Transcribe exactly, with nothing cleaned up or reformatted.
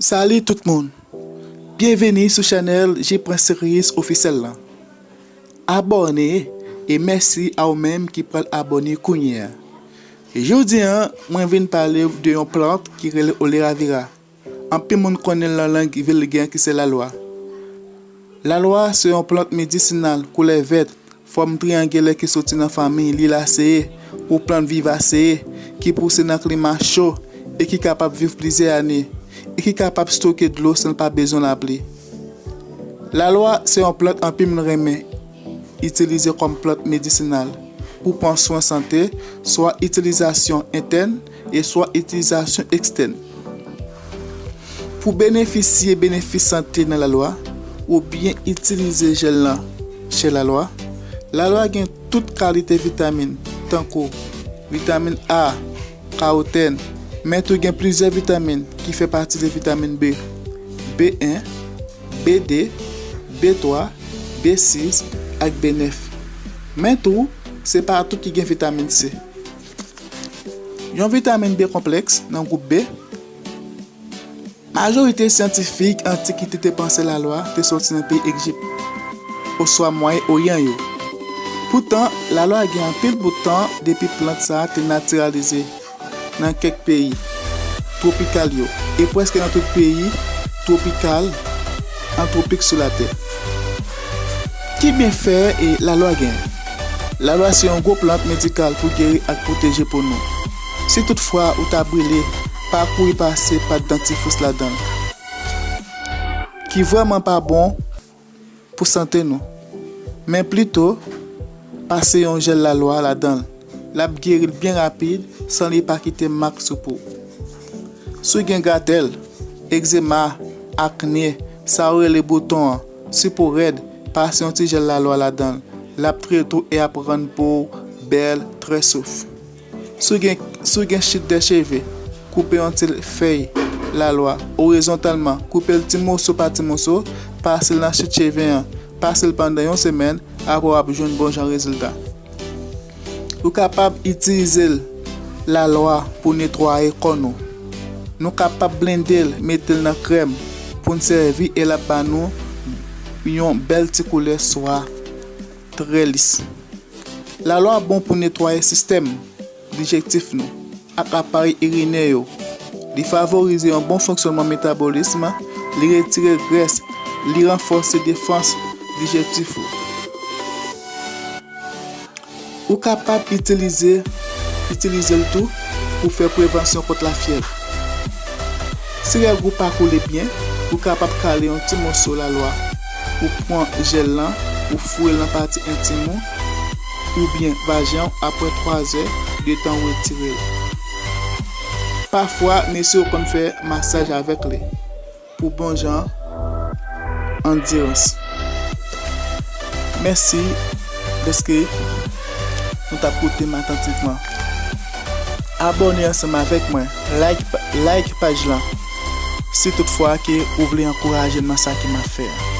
Salut tout moun! Byenveni sou chanèl J Prince Series ofisyèl lan. Abòne e mèsi a ou menm ki pral abòne kounye a. Jodi a, mwen vin pale w de yon plant ki rele Oleravira. Anpil moun konnen l nan lang vilgè ki se lalwa. Lalwa se yon plant medisinal koulè vèt, fòm triyangilè ki soti nan fanmi Liliaceae ou plant Vivaceae ki pouse nan klima cho e ki kapab viv plizyè ane e ki kapab stoke dlo san l pa bezwen lapli. Lalwa se yon plant anpil moun renmen itilize kòm plant medisinal pou pran swen sante, swa itilizasyon entèn e swa itilizasyon ekstèn. Pou benefisye benefis sante nan lalwa, ou byen itilize jèl lan chè lalwa. Lalwa gen tout kalite vitamin, tankou vitamin A, kawotèn, men tou gen plizyè vitamin ki fè pati de vitamin B, B en, B de, B twa, B sis ak B nèf. Men tou, se pa tout ki gen vitamin C. Yon vitamin B konplèks nan gwoup B. Majorite syantifik antikite te panse lalwa te soti nan peyi Ejip, oswa Mwayen Oryan yo. Poutan, lalwa gen anpil bout tan depi plant sa a te natiralize nan kèk peyi twopikal yo, e prèske nan tout peyi twopikal an twopik sou latè. Ki byenfè e lalwa genyen? Lalwa se yon gwo plant medikal pou geri ak pwoteje po nou. Si toutfwa ou ta brile, pa kouri pase pat dantifris ladan l, ki vrèman pa bon pou sante nou. Men plito, pase yon jèl lalwa ladan l. L ap geri l byen rapid san li pa kite mak sou po. Si w gen gatèl, egzema, akne, sa yo rele bouton an, si po rèd, pase yon ti jèl lalwa ladan l. L ap trete w e ap rann po w bèl, trè souf. Si w gen, si w gen chit de cheve, koupe yon ti fèy lalwa orizontalman, koupe l ti moso pa ti moso, pase l nan chit cheve an, pase l pandan yon semèn, apre w ap jwenn bon jan rezilta. Ou kapab itilize l lalwa pou netwaye kò nou. Nou kapab blende l, mete l nan krèm pou n sèvi e l ap ba nou yon bèl ti koulè swa trè lis. Lalwa bon pou netwaye sistèm dijektif nou ak aparèy irinè yo. Li favorize yon bon fonksyònman metabolism, li retire grès, li ranfòse defans dijektif ou. Ou kapab itilize, itilize l tou pou fè prevansyon kont lafyèv. Si règ ou pa koule byen, ou kapab kale yon ti moso lalwa. Ou pran jèl lan, ou foure l nan pati entim ou oubyen vajen w apre twa zè de tan ou retire l. Pafwa, mesye yo konn fè masaj avèk li pou bon jan andirans. Mèsi dèske nou t ap koute m atantivman. Abòne ansanm avèk mwen, like, like paj lan si toutfwa ke ou vle ankouraje m nan sa ke m ap fè a.